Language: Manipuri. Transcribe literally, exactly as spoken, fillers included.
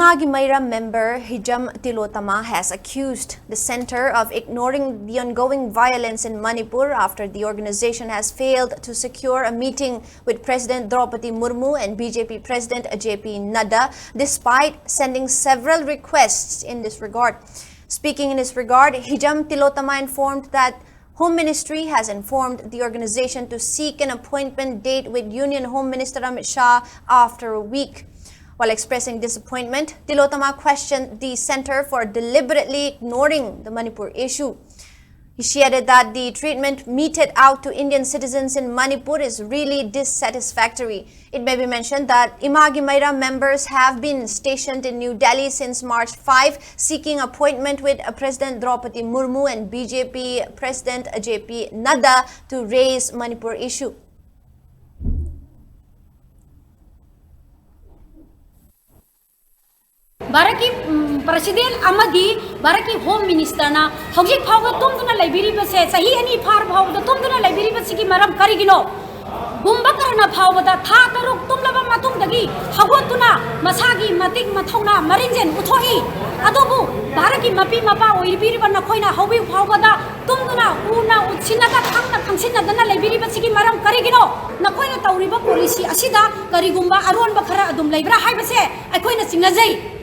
Imagi Mairam member Hijam Tilotama has accused the center of ignoring the ongoing violence in Manipur after the organization has failed to secure a meeting with President Draupadi Murmu and B J P President J P Nadda, despite sending several requests in this regard. Speaking in this regard, Hijam Tilotama informed that Home Ministry has informed the organization to seek an appointment date with Union Home Minister Amit Shah after a week. While expressing disappointment, Tilotama questioned the center for deliberately ignoring the Manipur issue. She added that the treatment meted out to Indian citizens in Manipur is really dissatisfactory. It may be mentioned that Imagi Mairam members have been stationed in New Delhi since March five, seeking appointment with uh, President Draupadi Murmu and B J P President J P Nadda to raise Manipur issue. ꯚꯥꯔꯠꯀꯤ ꯎꯝ, ꯄ꯭ꯔꯁꯤꯗꯦꯟ ꯑꯃꯗꯤ ꯚꯥꯔꯠꯀꯤ ꯍꯣꯝ ꯃꯤꯅꯤꯁꯇꯔꯅ ꯍꯧꯖꯤꯛ ꯐꯥꯎꯕ ꯇꯨꯝꯗꯨꯅ ꯂꯩꯕꯤꯔꯤꯕꯁꯦ, ꯆꯍꯤ ꯑꯅꯤ ꯐꯥꯔ ꯐꯥꯎꯕꯗ ꯇꯨꯝꯗꯨꯅ ꯂꯩꯕꯤꯔꯤꯕꯁꯤꯒꯤ ꯃꯔꯝ ꯀꯔꯤꯒꯤꯅꯣ? ꯀꯨꯝꯚꯀꯔꯅ ꯐꯥꯎꯕꯗ ꯊꯥ ꯇꯔꯨꯛ ꯇꯨꯝꯂꯕ ꯃꯇꯨꯡꯗꯒꯤ ꯍꯧꯒꯠꯇꯨꯅ ꯃꯁꯥꯒꯤ ꯃꯇꯤꯛ ꯃꯊꯧꯅꯥ ꯃꯔꯤꯟꯖꯦꯟ ꯎꯠꯊꯣꯛꯏ꯫ ꯑꯗꯨꯕꯨ ꯚꯥꯔꯠꯀꯤ ꯃꯄꯤ ꯃꯄꯥ ꯑꯣꯏꯕꯤꯔꯤꯕ ꯅꯈꯣꯏꯅ ꯍꯧꯖꯤꯛ ꯐꯥꯎꯕꯗ ꯇꯨꯝꯗꯨꯅ ꯎꯅ ꯎꯠꯁꯤꯟꯅꯗ ꯈꯪꯅ ꯈꯪꯁꯤꯟꯅꯗꯅ ꯂꯩꯕꯤꯔꯤꯕꯁꯤꯒꯤ ꯃꯔꯝ ꯀꯔꯤꯒꯤꯅꯣ? ꯅꯈꯣꯏꯅ ꯇꯧꯔꯤꯕ ꯄꯣꯂꯤꯁꯤ ꯑꯁꯤꯗ ꯀꯔꯤꯒꯨꯝꯕ ꯑꯔꯣꯟꯕ ꯈꯔ ꯑꯗꯨꯝ ꯂꯩꯕ꯭ꯔꯥ ꯍꯥꯏꯕꯁꯦ ꯑꯩꯈꯣꯏꯅ ꯆꯤꯡꯅꯖꯩ꯫